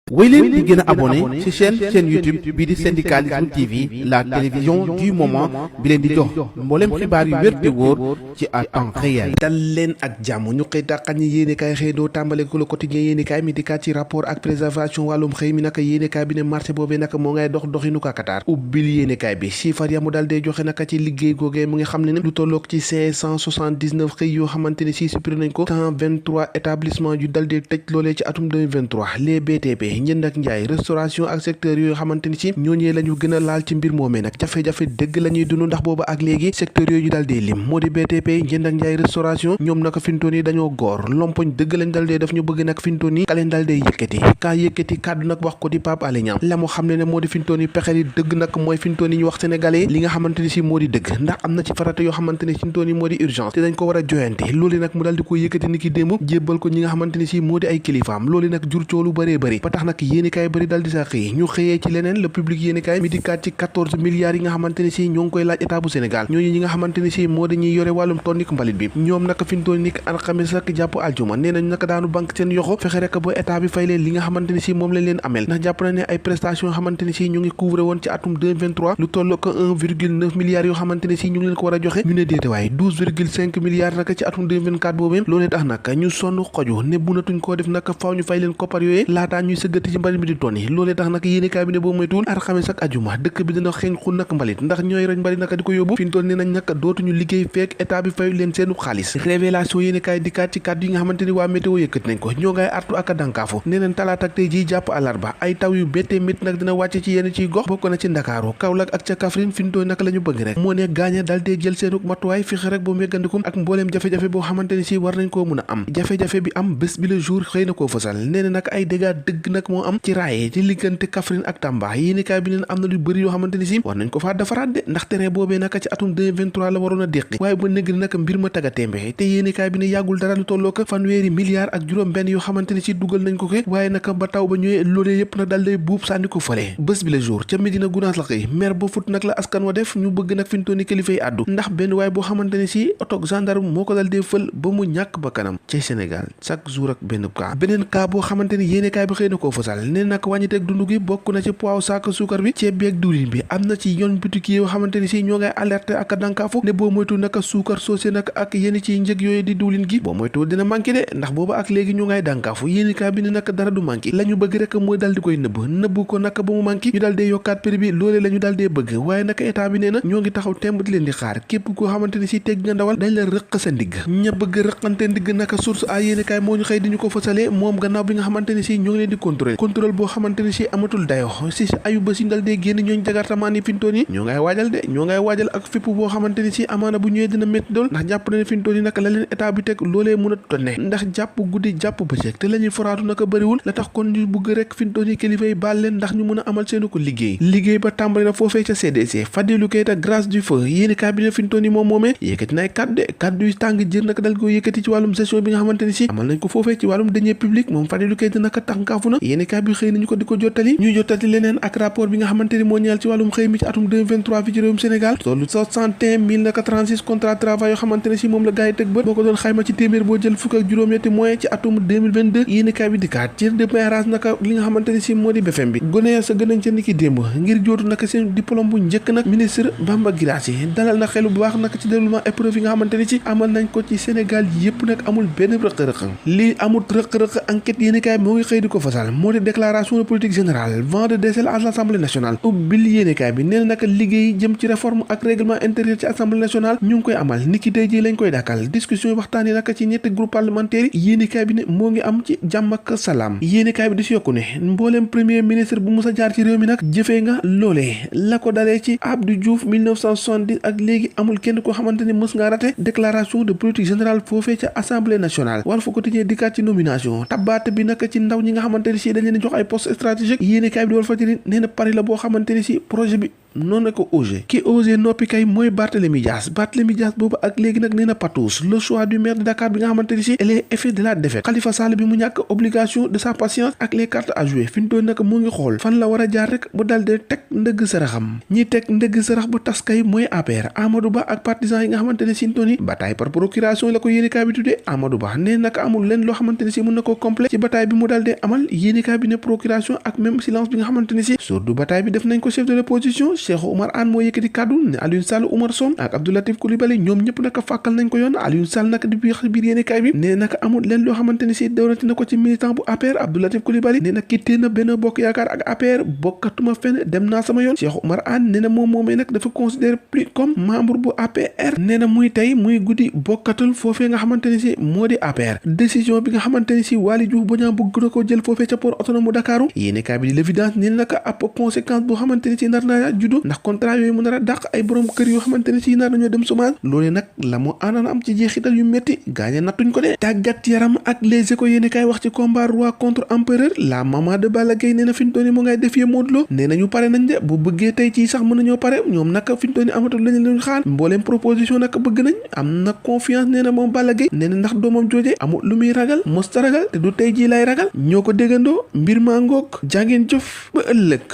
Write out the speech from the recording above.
wéy leen di gën a abonné ci chaîne YouTube bii di Syndicalisme TV la télévision du moment bi leen di jox mboolem xibaar yu wér te wóor ci à temps réel. dal leen ak jàmm ñu xëy tàqat ñi yéenekaay xëy doo tàmbale ko le quotidien yéenekaay mi dikkaat ci rapport ak préservation wàllum xëy mi naka yéenekaay bi ne marché boobee naka moo ngay doxinu ko Qatar ubbil yéenekaay bi chiffre ya mu dal dee joxe naka ci liggéey googee mu ngi xam ne lu tolloog ci 579 xëy yoo xamante ne si supprimé nañ ko 123 établissement yu dal dee tëj loolee ci atum 2023 les BTP njënd ak njaay restauration ak secteur yooyu xamante ni ci ñooñee la ñu gën a laal ci mbir moomee nag jafe-jafe dëgg la ñuy dund ndax booba ak léegi secteur yooyu ñu dal dee lim moo di BTP njënd ak njaay restauration ñoom naka fintoon yi dañoo góor lompoñ dëgg lañ dal dee def ñu bëgg nag fintoon yi ka leen dal dee yëkkati kàddu nag wax ko di Pape Alé Niang la mu xam ne moo di fintoon yi pexe yi dëgg nag mooy fintoon yi ñu wax sénégalais li nga xamante ni si moo di dëgg ndax am na ci farata yoo xamante ni fintoon yi moo di urgence te dañ ko war a joyante loolu nag mu dal di ko yëkkati ni ki démb jébbal ko ñi nga xamante ni si moo di ay kilifaam loolu nag jur coow lu bëree bëri ba tax nag yéenekaay bëri dal di sa xëy ñu xëyee ci leneen le public yéenekaay mi dikkaat ci 14 milliards yi nga xamante ni si ñoo ngi koy laaj état bu Sénégal ñooñu ñi nga xamante ni si moo dañuy yore wàllum tonnik mbalit bi ñoom naka fintoon nik alxames ak jàpp aljuma nee nañ naka daanu banque seen yoxo fexe rek ba état bi fay leen li nga xamante ni si moom lañ leen amel ndax jàpp na ne ay prestation xamante ni si ñu ngi couvre woon ci atum 2023 lu toll ko 1,9 milliards yoo xamante ni si ñu ngi leen ko war a joxe ñu ne déete waaye 12,5 milliards naka ci atum 2024 boobee loolee tax naka ñu sonn xoju ne bunatuñ koo def naka faaw ñu fay leen koppar yooyee laataa ñuy sëggati ci mbalit bi di tonni loolee tax nag yéenekaay bi ne boo moytuwul alxames ak ajuma dëkk bi dina xeeñ xun nag mbalit ndax ñooy roñ mbalit naka di ko yóbbu fi ñu toll ne nañ nag dootuñu liggéey fekk état bi fayu leen seenu xaalis révélation yéenekaay dikkaat ci kàddu yi nga xamante ni waa météo yëkkati nañ ko ñoo ngay artu ak a dànkaafu nee nañ talaata ak tey jii jàpp àllarba ay taw yu béttee métti nag dina wàcce ci yenn ciy gox bokk na ci Ndakaaru Kaolack ak ca Kaffrine fi ñu toll naka la ñu bëgg rek moo ne gaaña dal dee jël seenu matuwaay fexe rek boo meggandikum ak mbooleem jafe-jafe boo xamante ni si war nañ koo mën a am jafe-jafe bi am bés bi le jour xëy na koo fësal nee na nag ay dégâts dëgg nag moo am ci raaye ci liggante Kaffrine ak Tamba yéenekaay bi neen am na lu bëri yoo xamante ni si war nañ ko faa defaraat de ndax terrain boobee naka ci atum 2023 la waroon a déqi waaye ba nëgg naka mbir ma taga témbe te yéenekaay bi ne yàggul dara lu tolloo ko fanweeri milliards ak juróom benn yoo xamante ni si dugal nañ ko waaye naka ba taw ba ñëwee loolee yëpp nag daal day buub sànni ko fële bés bi le jour ca Medina Gounass la xëy maire ba fut nag la askan wa def ñu bëgg nag fintooni kilifa yi àddu ndax benn waaye boo xamante ni si oto gendarme moo ko dal dee fël ba mu ñàkk ba kanam ci Sénégal chaque jour ak benn cas boo xamante ni yéenekaay bi xëy na koo fësal nee nag wàññiteeg dund gi bokk na ci poids saak suukar bi ceeb bi ak diwlin bi am na ci yoon boutique yoo xamante ni si ñoo ngay alerte ak a dànkaafu ne boo moytu naka suukar soosé nag ak yenn ci njëg yooyu di diwlin gi boo moytu dina manqué de ndax booba ak léegi ñoo ngay dànkaafu yéenekaay bi ne nag dara du manqué la ñu bëgg rek mooy dal di koy nëbb ko naka ba mu manqué ñu dal dee yokkaat prix bi loolee la ñu dal dee bëgg waaye naka état bi nee na ñoo ngi taxaw temb di leen di xaar képp koo xamante ni si tegg nga ndawal dañ la rëq sa ndigg ña bëgg rëqante ndigg naka source a yéenekaay moo ñu xëy di ñu ko fasalee moom gannaaw bi nga xamante ni si ñoo ngi leen di contrôle boo xamante ni si amatul dayo si ayu ba si dal dee génn ñooñ jagartamaan yi fintoon yi ñoo ngay waajal ak fipp boo xamante ni si amaana bu ñëwee dina métti dool ndax jàpp na ne fintoon yi naka la leen état bi teg loolee mën a tonne ndax jàpp guddi jàpp bëccëg te la ñuy foraatu naka bëriwul la tax kon ñu bëgg rek fintoon yi kilifa yi baal leen ndax ñu mën a amal seenu ko liggéey ba tàmbali na foofee ca CDC Fadilou Keita grâce du feu yéenekaay bi ne fintoon yi moom moomee yëkkati na ay kàddu yu tàng jër naka dal ko yëkkati ci wàllum gestion bi nga xamante ni si amal nañ ko foofee ci wàllum deniers publics moom Fadilou Keita naka tànkaafu na yéenekaay bi xëy nañu ko di ko jottali ñuy jottali leneen ak rapport bi nga xamante ni moo ñeel ci wàllum xëy mi ci atum 2023 fi ci réewum Sénégal tollu 61 naka 36 contrat travail yoo xamante ne si moom la gars yi tëg bët boo ko doon xayma ci téeméer boo jël fukk ak juróom-ñetti moyen ci atum 2022 yéenekaay bi dikkaat ci démarrage naka li nga xamante ni si moo di BFM bi gone ya sa gën nañ ca niki démb ngir jootu naka seen diplôme bu njëkk nag ministre Bamba Girassi dalal na xelu bu baax naka ci déroulement épreuve yi nga xamante ni si amal nañ ko ci Sénégal yépp nag amul benn rëq-rëq lii amul rëq-rëq enquête yéenekaay moo ngi xëy di ko fasal moo di déclaration de politique générale vent de décel à l'Assemblée nationale ubbil yéenekaay bi nee na naka liggéey jëm ci réforme ak règlement intérieur ci Assemblée nationale ñu ngi koy amal niki tey jii lañ koy dàkkal discussion yi waxtaan yi naka ci ñetti groupe parlementaire yi yéenekaay bi ne moo ngi am ci jàmm ak salaam yéenekaay bi di si yokku ne mbooleem premier ministre bu mus a jaar ci réew mi nag jëfee nga loolee la ko dalee ci Abdou Diouf 1970 ak léegi amul kenn koo xamante ni mës ngaa rate déclaration de politique générale foofee ca Assemblée nationale war fa quotidien dikkaat ci nomination tabaate bi naka ci ndaw ñi nga xamante ni si dañ leen jox ay poste stratégique yéenekaay bi di Walf Fadjri nee na pari la boo xamante ni si projet bi noonu ko osé ki osé noppi kay mooy Barthélémy Dias boobu ak léegi nag nee na patous le choix du maire de Dakar bi nga xamante ni si les effets de la défaite Khalifa Sall bi mu ñàkk obligation de sa patience ak les cartes à jouer fi mu toll nag mu ngi xool fan la war a jaar rek bu dal de teg ndëgg saraxam ñi teg ndëgg sarax bu tas kay mooy APR Amadou Ba ak partisans yi nga xamante ne si toon yi bataille par procuration la ko yéenekaay bi tuddee Amadou Ba nee nag amul leen loo xamante ne si mën na ko complet ci bataille bi mu dal de amal yéenekaay bi ne procuration ak même silence bi nga xamante ne si surtout bataille bi def nañ ko chef de l'opposition Cheikh Oumar Anne moo yëkkati kàddu ne Aliou Sall Oumar Sow ak Abdou Latif Coulibaly ñoom ñëpp naka fàkkal nañ ko yoon Aliou Sall nag di biir yéenekaay bi nee naka amul leen loo xamante ne si dawrati na ko ci militant bu APR Abdou Latif Coulibaly nee na kittee na Benno Bokk Yaakaar ak APR bokkatuma fenn dem naa sama yoon Cheikh Oumar Anne nee na moom moomee nag dafa considéré plus comme membre bu APR nee na muy tey muy guddi bokkatul foofee nga xamante ne si moo di APR décision bi nga xamante ne si Waly Diouf Bodiang bëgg na ko jël foofee ca port autonome bu Dakaaru yéenekaay bi di l'évidence nee na naka ab conséquence boo xamante ne si nar naa juddu ndax contrat yooyu mu nar a dàq ay borom kër yoo xamante ne si nar nañoo dem chômage loolee nag la mu àndoon am ci jeexital yu métti gaañe nattuñ ko de tàggat yaram ak les échos yéenekaay wax ci combat roi contre empereur la maman de Balla Gaye nee na fi ñu toll nii mu ngay défier Modou Lo nee nañu pare nañ de bu bëggee tey ci sax mën nañoo pare ñoom nag fi ñu toll nii amatul lañu leen xaar mbooleem proposition nag bëgg nañ am na confiance nee na moom Balla Gaye nee na ndax doomam jooje amul lu muy ragal mosta ragal te du tey jii lay ragal ñoo ko déggandoo mbir maa ngoog jàngeen jëf ba ëllëg